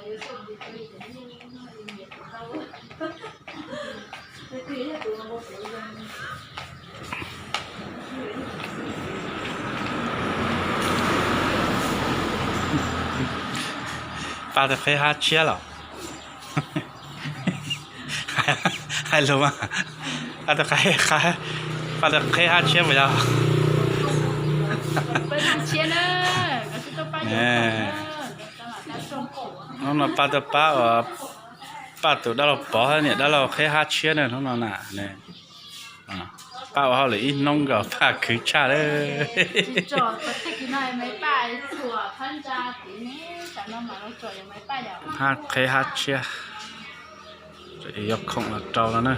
Pab tus qheb hab tshiab los? Hais lus mas, pab tus qheb, pab tus qheb hab tshiab puas yog? Hnub no pab tuaj pab, pab tus dab laug Pov niam dab laug qheb hab tshiab na hnub no na. Pab ua hauj lwm ib hnub nkaus pab khwv tshaj lawm. Hab qheb hab tshiab, yuav khoom los rau no na.